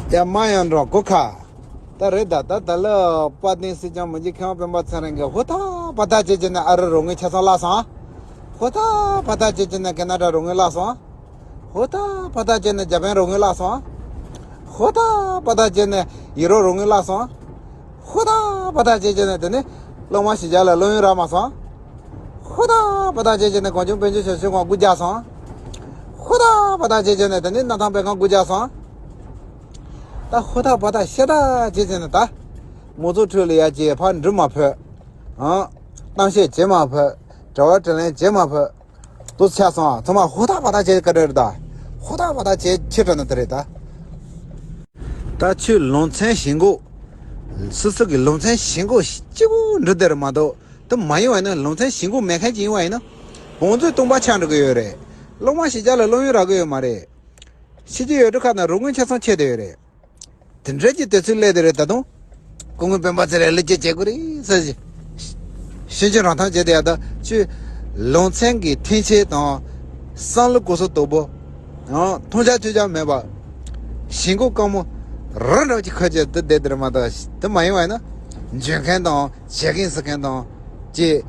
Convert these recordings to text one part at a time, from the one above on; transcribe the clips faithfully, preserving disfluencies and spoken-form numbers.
ཡ་མ་ཡང་འགྲོ་གོ་ཁ། ད་རེད་ད། ད་ད་ལ་དཔལ་ལྡན་སྲིད་སྐྱོང་མི་རྗེ་མཁས་དབང་སྤེན་པ་ཚེ་རིང་གིས་ཧུར་ཐག་བར་ཐག་བྱས་བྱས་ནས་ཨ་རི་རོགས་དངུལ་ཆ་ཚང་བརླག་སོང་། ཧུར་ཐག་བར་ཐག་བྱས་བྱས་ནས་ཁེ་ན་ཌ་རོགས་དངུལ་བརླག་སོང་། ཧུར་ཐག་བར་ཐག་བྱས་ནས་འཇར་པན་རོགས་དངུལ་བརླག་སོང་། ཧུར་ཐག་བར་ཐག་བྱས་ནས་ཡུ་རོབ་རོགས་དངུལ་བརླག་སོང་། ཧུར་ཐག་བར་ཐག་བྱས་བྱས་ནས་དེ་ནས་སློབ་མ་གཞིས་ཆགས་ལ་སློབ་ཡོན་རག་མ་སོང་། ཧུར་ཐག་བར་ཐག་བྱས་བྱས་ནས་གངས་ལྗོངས་དཔལ་འབྱོར་ཞབས་ཞུ་ཁང་རྒུད་རྒྱག་སོང་། ཧུར་ཐག་བར་ཐག་བྱས་བྱས་ནས་དེ་ནས་གནམ་ཐང་སྤེལ་ཁང་རྒུད་རྒྱག་སོང་། ད་ཧུར་ཐག་བར་ཐག་ཤ་སྟག་བྱས་བྱས་ནས་ད། མང་ཚོགས་ཁྲོད་ལ་ཡར་ཅིག་ཕར་འགྲུལ་མ་ཕོད། ཨང་། གཏམ་བཤད་བྱེད་མ་ཕོད། དྲི་བ་དྲིས་ལན་བྱེད་མ་ཕོད། དུ་ཆགས་སོང་། ཚང་མ་ཧུར་ཐག་བར་ཐག་བྱེད་ག་རེ་རེད་ད། ཧུར་ཐག་བར་ཐག་བྱེད་ཕྱིར་འགྲོ་ན་དེ་རེད་ད། ད་ཁྱོད་ལུང་ཚན་ཞེན་ཁོག་སོ་སོ་གི་ལུང་ཚན་ཞེན་ཁོག་སྐྱིད་པོ་འགྲོ་དེ་རེད་མ་གཏོགས། དེ་མ་ཡིན་པ་ཡིན་ན། ལུང་ཚན་ཞེན་ཁོག་མེད་མཁན་ཅིག་ཡིན་པ་ཡིན་ན། བང་མཛོད་སྟོང་པ་ཆགས་འགྲོ་གི་ཡོད་རེད། སློབ་མ་གཞིས་ཆགས་ལ་སློབ་ཡོན་རག་གི་ཡོད་མ་རེད། ཕྱི་རྒྱལ་ཡུལ་གྲུ་ཁག་ནང་རོགས་དངུལ་ཆ་ཚང་ཆད་བསྡད་ཡོད་རེད། དེ་འདྲ་གྱི་དུས་ཚོད་སླེབས་དེ་རེད། ད་དུང་སྐུ་ངོ་སྤེན་པ་ཚེ་རིང་ལ་ལས་ཀ་བྱེད་དགོས་རེད་ཟེར་ཞིང་ཆེན་རང་ཐང་བྱས་ཏེ། ཡ་ད་ཁྱོད་ལུང་ཚན་གྱི་འཐེན་འཁྱེར་དང་བསམ་བློ་གོ་ས་དོག་པོ། ཡང་མཐོང་ཆ་ཐོས་ཆ་མེད་པ། ཞེན་ཁོག་དཀར་མོ་རང་འདྲ་གྱི་ཁ་ཆེ་དུ་བསྡད་དེ་རེད་མ་གཏོགས། དེ་མ་ཡིན་པ་ཡིན་ན། འཇོན་མཁན་དང་བྱེད་མཁན་ཟེར་མཁན་དང་ཅིག་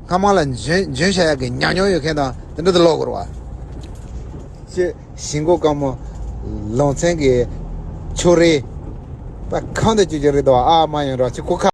སྔ་མ་ལ་འཇོན་འཇོན་བྱ་ཡག་གི་ཉམས་མྱོང་ཡོད་མཁན་དང་དེ་འདྲ་དུ་ལོག་དགོས་རེད་བ། ཅེས་ཞེན་ཁོག་དཀར་མོ་ལུང་ཚན་གྱི་ཕྱོགས་རིས་པ་གང་དུ་བཅུག་རྒྱུ་རེད་དོ། ཨ་མ་ཡོང་རོགས་ཅིག་གོ་ཁ།